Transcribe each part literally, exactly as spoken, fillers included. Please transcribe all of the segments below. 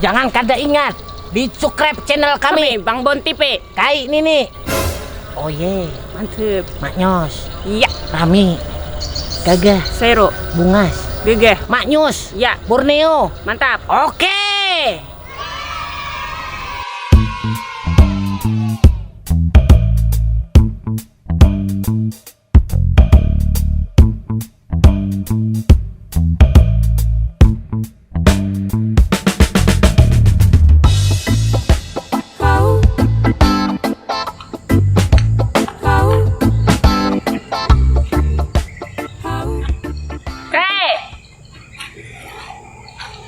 Jangan kada ingat di subscribe channel kami, Bang Bon T V. Kai nini. Oh ye, mantep. Maknyos. Iya. Rami. Gagah. Sero. Bungas. Gagah. Maknyus. Ya. Borneo. Mantap. Oke.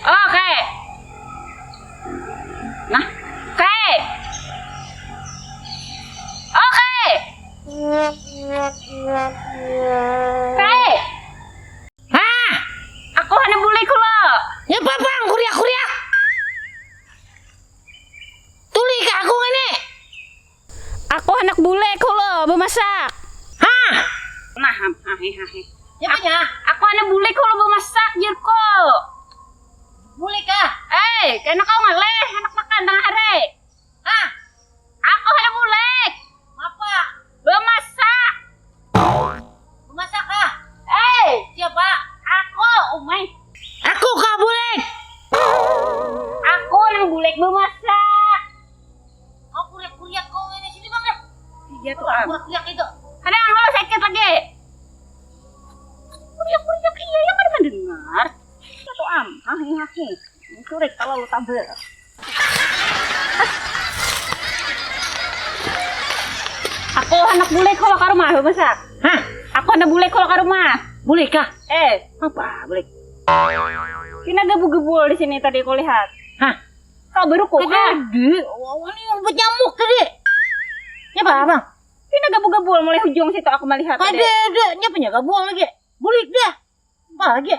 Oke. Nah, oke. Oke. Oke. Hah? Aku handak bulik kula. Ya, papang, kuriak-kuriak. Tuli ka aku ngini. Aku handak bulik kula bamasak. Hah? Nah, hahe, hahe. Ya, apanya? Aku handak bulik kula bamasak, jarku. Bulik kah? Eh, kena kau ngalih, handak makan tengah hari. Hah? Aku handak bulik. Apa? Bamasak. Bamasak kah? Eh, siapa? Aku, umai. Aku kah bulik? Aku nang bulik bamasak. Kau kuriak-kuriak kau ini sini, Bang, dah. Iya tuh, Am. Kuriak-kuriak itu. Ada yang kalau sakit lagi. Kuriak-kuriak iya, yang mana mendengar? Iya tuh, Am. Hahi, hahi. Curik kalau lu tabel. Aku handak bulik kalau ka rumah, bamasak. Hah? Aku handak bulik kalau ka rumah. Bulik kah? Eh. Apa bulik? Pina gabu-gabul di sini tadi aku lihat. Hah? Kau baruku kah? Ada. Wah, ini obat nyamuk tadi. Ini apa, Bang? Pina gabu-gabul mulai hujung situ aku melihat tadi. Ada, ada. Ini apanya gabul lagi? Bulik dah. Apa lagi?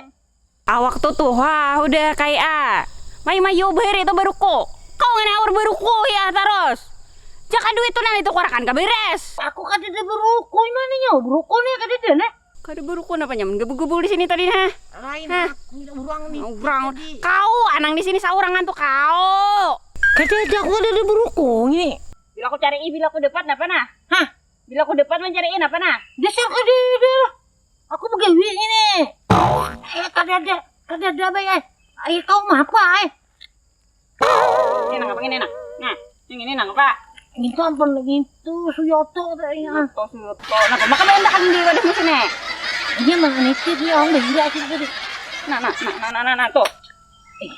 Awak tu tuha hudah kaya. Mayu-mayu bahari tu baruku. Kau ngini aur baruku ya tarus. Jaka duit tu nang ditukarakan ka beres. Aku kadada baruku, ini nyawa baruku nih, kadada nah. Kada baruku napa nyaman gabul-gabul di sini tadi nah. Lain Hah? Aku, ini urang nih. Urang. Tadi. Kau anang di sini saurangan tu kau. Kadada, aku kadada baruku ngini. Bila aku cari, bila aku dapat napa nah? Hah? Bila aku dapat mancari napa nah? Dasar kadada. Aku bagawi ini. Eh, kadada, kadada, Bay, eh. Ayo, kau ngapa, eh? Ini nang apa ini, nang? Nah, yang ini nang apa? Itu ampun, itu Suyoto kayaknya. Suyoto, Suyoto. Nah, maka main tekan di wadahmu sini. Iya, Mang, nitip ya, Om, Bay, iya, sih, tadi. Nah, nah, nah, nah, nah, nah, nah, tuh. Eh.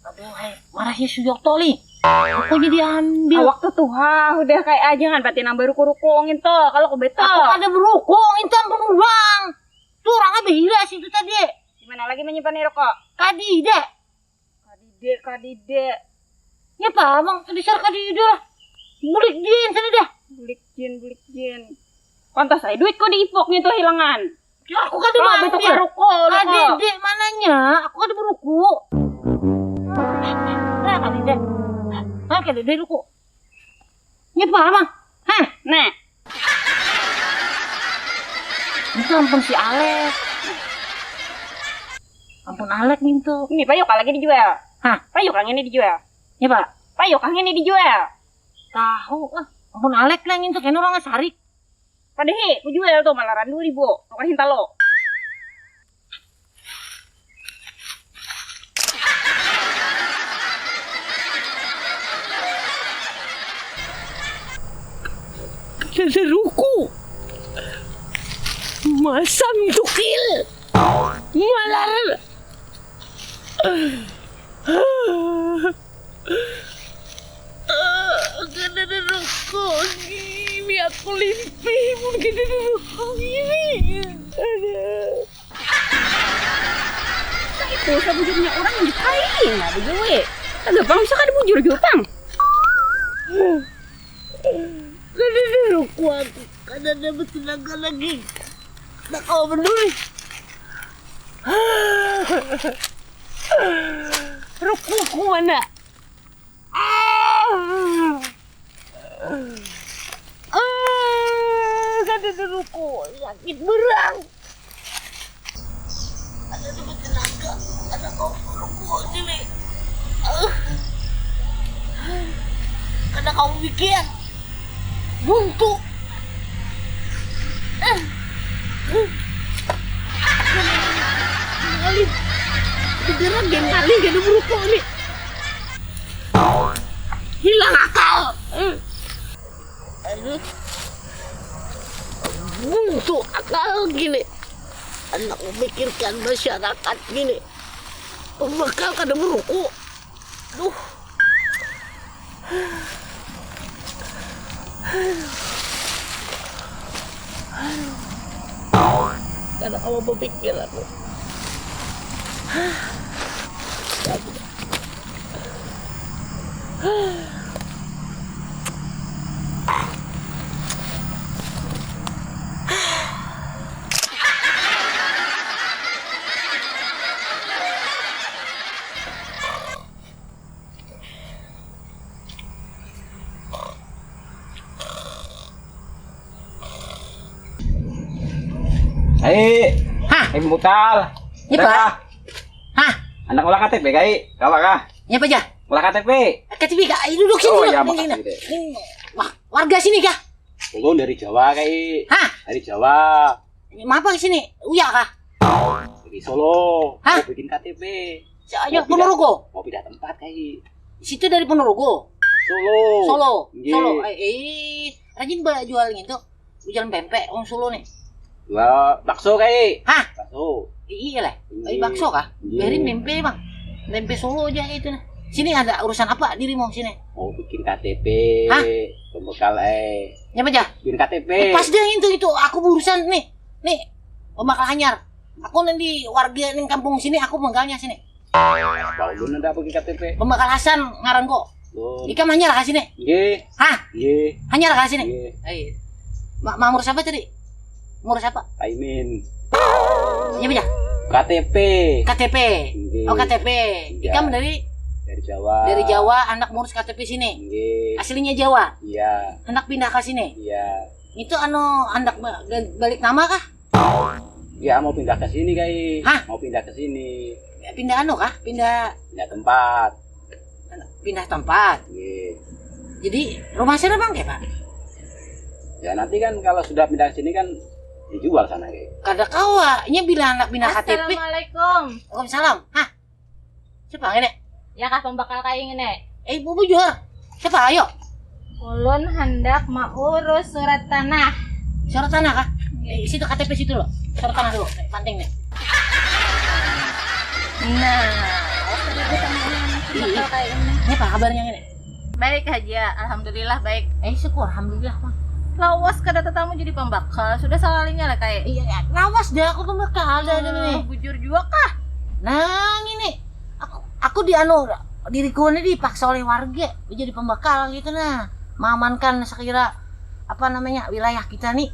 Aduh, hai, marahnya Suyoto, Li. Aku jadi ambil. Awak tuh tuha, udah kayak aja kan, berarti nang baruku-ruku, ngin tuh, kalau aku betul. Aku kada baruku, ngin tuh ampun urang. Tuh urangnya bahira situ tadi. Di mana lagi menyimpan rokok? Kadida. Kadida, kadida. Ya, Pak, Abang, tadi sar kadida lah. Bulik dia yang sana dah. Bulik jin, bulik jin. Pantas aja duitku diipuk nih tuh hilangan. Ya, aku kada Oh, ambil. Bentuk rokok, rokok. Kadida mananya? Aku kada baruku. Nah, kadida. Nah, kadida ruku. Ini apa, Bang? Hah? Nah. Itu ampun si Alek. Ampun Alek nih tuh. Ini payuk lagi dijual. Hah? Payuk yang ini dijual. Ya, Pak. Payuk yang ini dijual. Tahu ah. Ampun Alek lah ngintu kena orang sarik. Padahi, ku jual tuh malaran dua ribu. Tukar hintalo. Kada ruku. Masam tukil. Malar. Ah, kada ada rokok gini, aku limpih mun kada ada rokok gini. Aduh. Itu sabujurnya orang yang dipain lah digawe. Kada pang bisa kada bujur jua pang. Kada ada rokok aku, kada ada betenaga lagi. Kada kawa peduli. Rokokku mana? Ah, ah, kada ada rokok, sakit berang. Ada dapat tenaga, ada kau rokok ini. Aku pikir buntu. Kali beneran, geng kali gak ada merokok nih. Hilang akal. Buntu akal gini. Anak memikirkan masyarakat gini. Pembekal kada merokok. Duh. Kada kawa berpikir aku. Hai, hah? Hai, Mutal. Iya, Pak. Hah? Anak olah K T P, Kai. Kawa kah? Iya, Pak, ya. Olah K T P. K T P, Kak. Ayo duduk sini. Oh, dulu. Ya, makasih. Wah, warga sini kah? Ulun dari Jawa, Kai. Hah? Dari Jawa. Ini apa di sini? Uya kah? Dari Solo. Hah? Mau bikin K T P. Ayo, Ponorogo. Mau pindah tempat, Kai. Situ dari Ponorogo. Solo. Solo. Solo. Eh, eh, rajin jual gitu. Jual pempek wong Solo nih. Jual bakso, Kai. Hah? Bakso. Iya lah. Bakso kah? Beri pempek, Bang. Pempek Solo aja itu nah. Sini ada urusan apa dirimu sini? Mau bikin K T P. Hah? Pembekal, eh. Nyapa aja? Bikin K T P. Eh, pas deh itu, itu aku berurusan nih. Nih, pembakal hanyar. Aku nanti warga ning kampung sini, aku pembakal hanyar sini. Apa ulun ada bagi K T P? Pembakal Hasan ngaran kok. Ikam hanyar kah sini? Nggih. Hah? Nggih. Hanyar kah sini? Nggih. Ai. Ma mamur siapa tadi? Mur siapa? Aimin. Siapa ya? K T P. K T P. Nggih. Oh, K T P. Iya. Ikam dari? Dari Jawa. Dari Jawa, anak ngurus K T P sini. Nggih. Aslinya Jawa. Iya. Anak pindah ke sini. Iya. Itu anu anak balik nama kah? Ya, mau pindah ke sini, Kai. Hah? Mau pindah ke sini. Ya, pindah anu kah? Pindah pindah tempat. Pindah tempat. Iya. Jadi rumah siapa, Bang, ya, Pak? Ya, nanti kan kalau sudah pindah ke sini kan dijual sana, Kai. Kada kawa, nya bila anak pindah K T P. Assalamualaikum. Waalaikumsalam. Hah? Siapa ini? Ya kah pembakal kaing ini? Eh, ibu bujur. Siapa, ayo? Ulun hendak maurus surat tanah. Surat tanah kah? Iya. Eh, situ K T P situ loh. Surat tanah dulu, penting nih. Nah, pembakal kaing ini. Ini apa kabarnya ini? Baik haja, alhamdulillah baik. Eh, syukur, alhamdulillah, Bang. Lawas kada tetamu jadi pembakal, sudah salalinya lah kayak. Iya, ya, lawas dah aku pembakal, ada, ada nih. Bujur juga kah? Nah, ini aku, aku di anu, diriku ini dipaksa oleh warga jadi pembakal gitu nah, mengamankan sekira apa namanya wilayah kita nih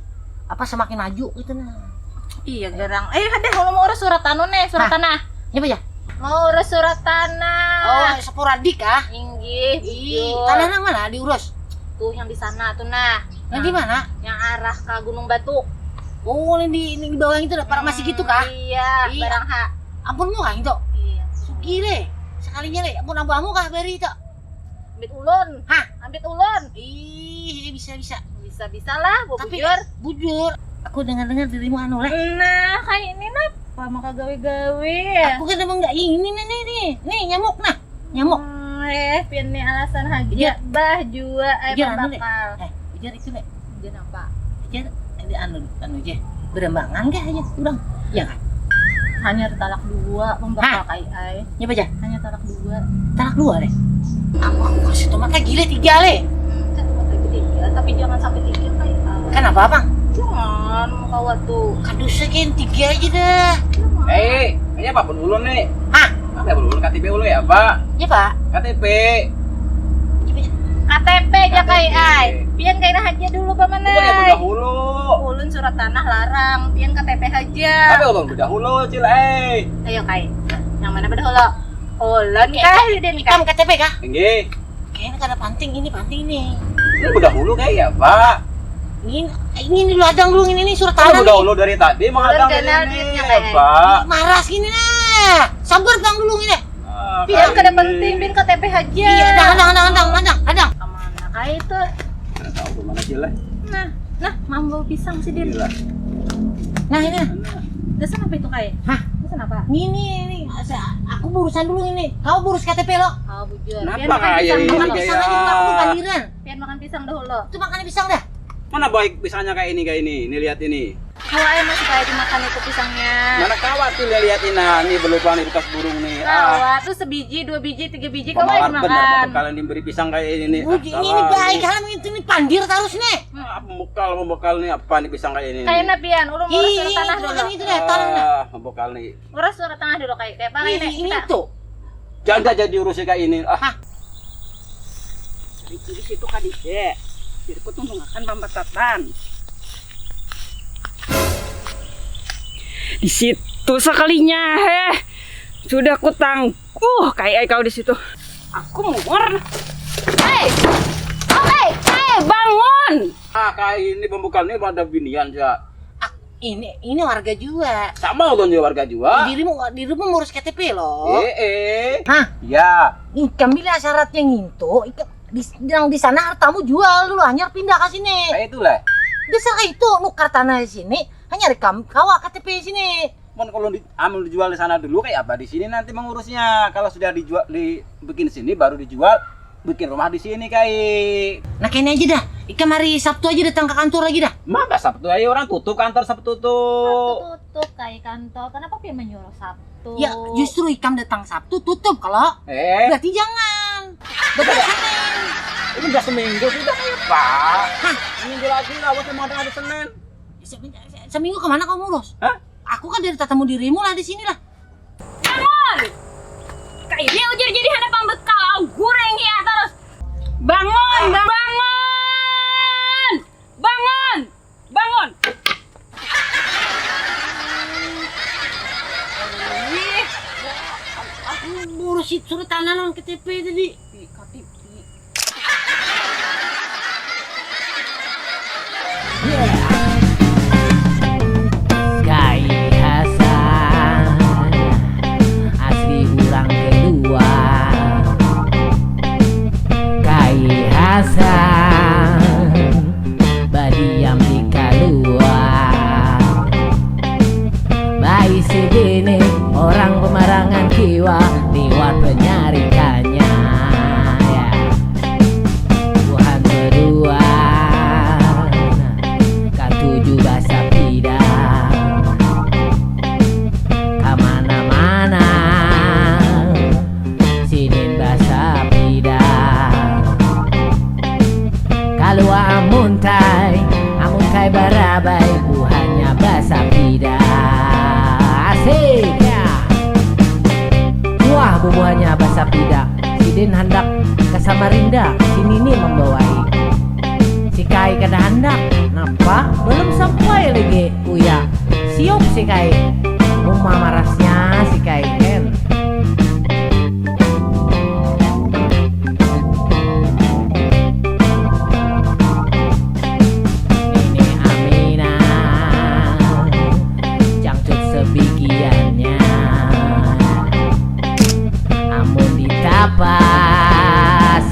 apa semakin maju gitu nah. Iya, garang. Eh, ada mau urus surat anu nih, surat tanah. Siapa ya? Mau urus surat tanah. Oh, sporadik kah? Inggih, bujur. Tanah nang mana diurus? Tuh yang di sana tuh nah. Yang di mana? Yang arah ke Gunung Batu. Oh, ini di, ini di bawah itu dah, farmasi gitu kah? Iya, barang ha. Ampun, murah itu. Iya. Sugih deh. Sekalinya deh, ampun, ambu-ambu kah beri itu? Ambit ulun. Hah? Ambit ulun. Ih, bisa, bisa. Bisa-bisa lah, tapi bujur. Bujur, aku dengar-dengar dirimu anu lah. Nah, kayak ini nah. Lama kagawe-gawe. Aku kan emang nggak ini nih, nih, nih. Nih, nyamuk nah. Nyamuk. Hmm, eh, pian nih alasan haja. Ujar. Bah jua, eh, ujar anu, pembakal. Eh, ujar itu, Lek. Ujar apa? Ujar, ada anu, anu aja. Berambangan kah aja kurang? Iya kah? Hanya talak dua, pembakal kai ai. Nyapa aja? Hanya talak dua. Talak dua, Lek. Aku, aku kasih tomat lagi, Lek, tiga, Lek. Hmm, kasih tomat lagi tiga, tapi jangan sampai tiga, kai ai. Kenapa, Bang? Jangan, kawa tuh. Kadusa, Ken, tiga aja dah. Jangan. Eh, ini apa pun ulun nih? Hah? Apa pun ulun K T P ulun ya, Pak? Iya, Pak. K T P. K T P aja, K T P. Kai ai. Pian kaina haja dulu, Paman ai. Bukan ya, bedahulu. Ulun surat tanah larang, pian K T P haja. Tapi ulun bedahulu, Cil ai. Ayo, kai. Yang mana bedahulu? Ulun kah, Deden kah? Ikam K T P kah? Inggih. Kayaknya kada penting, ini penting nih. Ini bedahulu kayak ya, Pak? Ini, ini, ini dulu, hadang dulu, ini, ini surat tanah nih. Bedahulu dari tadi menghadang ini, duitnya, Pak. Maras gini nah. Sabar, Bang, dulu ini. Ah, pian kada penting, pian K T P haja. Iya, hadang, hadang, hadang, hadang, hadang, hadang. Kemana? Kai itu. Kada tahu ke mana sih lah. Nah, nah, mambu pisang sidin. Gila. Nah ini. Gasan apa itu, Kai? Hah? Gasan apa? Ini ini aku burusan dulu ini. Kau burus K T P lo. Oh, bujur. Kenapa kaya ini? Makan pisang aja aku pandiran. Pian makan pisang dahulu. Itu makan pisang dah. Mana baik pisangnya kayak ini, kayak ini. Ini lihat ini. Kawa ai masih kaya dimakan itu pisangnya. Mana kawa tuh lihat ini, nah, ini belupa nih bekas burung nih. Ah. Kawa tuh sebiji, dua biji, tiga biji kawa ai dimakan. Bener, kalian diberi pisang kayak ini nih. Ini, ini baik, kalian itu nih pandir terus nih. Ah, membekal, membekal nih apa nih pisang kayak ini. Kayak napian, ulun ngurus tanah dulu. Ini itu deh, tanah. Ah, membekal nih. Ngurus tanah dulu kayak kayak apa ini? Ini tuh. Jangan jadi urusi kayak ini. Ah. Riki di situ kadide. Jadi ku tundungakan pambatatan. Di situ sekalinya, heh. Sudah ku tangkuh kai ai kau di situ. Aku muar. Hei! Oke, hei, bangun! Ah, kai ini pembukaan ini pada binian ya. Ah, ini ini warga jua. Sama ulun jua warga jua. Dirimu dirimu ngurus K T P lo. Eh, eh. Hah? Ya. Ikam bila syaratnya ngintu, ikam di, yang di sana hartamu jual dulu, hanyar pindah ke sini. Kayak itulah. Bisa kayak itu, nukar tanah di sini, hanyar ikam kawa K T P di sini. Mon kalau di, amun dijual di sana dulu, kayak apa di sini nanti mengurusnya? Kalau sudah dijual, dibikin sini baru dijual, bikin rumah di sini kai. Nah, kayaknya aja dah. Ikam hari Sabtu aja datang ke kantor lagi dah. Maka Sabtu aja orang tutup kantor Sabtu tuh. Sabtu tutup kai kantor. Kenapa pia menyuruh Sabtu? Ya, justru ikam datang Sabtu tutup kalau. Eh. Berarti jangan. Berarti Senin. Ini udah seminggu sudah kayak apa? Hah? Seminggu lagi lah, waktu mau ada Senin. Seminggu kemana kau ngurus? Hah? Aku kan dari tatamu dirimu lah di sini lah. Bangun! Kayak dia ujar jadi hana pambekal, gureng ya terus. Bangun, bangun, bangun, bangun, bangun. Ih, aku ngurus surat tanah non K T P tadi. Ih, K T P. Kai Hasan asli urang keluar. Kai Hasan badiam di kaluar. Baisi bini orang pemarangan kiwa liwat penyarikannya. Buhan kedua katuju basapida kamana-mana. Sidin basapida kalua amuntai, amuntai barabai buhannya basapida. Asik ya. Wah, bubuhannya basapida. Sidin handak ke Samarinda, si Nini membawai. Si Kai kada handak, napa? Belum sampai lagi. Uya, siok si Kai. Uma marasnya si Kai, hen. Nini Aminah, cangcut sebigiannya. Amun ditapas,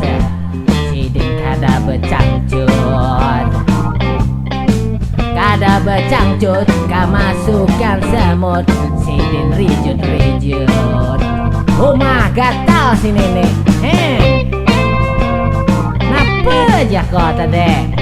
sidin kada becangcut. Kada becangcut, kamasukan semut, sidin rijut-rijut. Uma gatal si Nini. Heh. Napa ja ko tadi?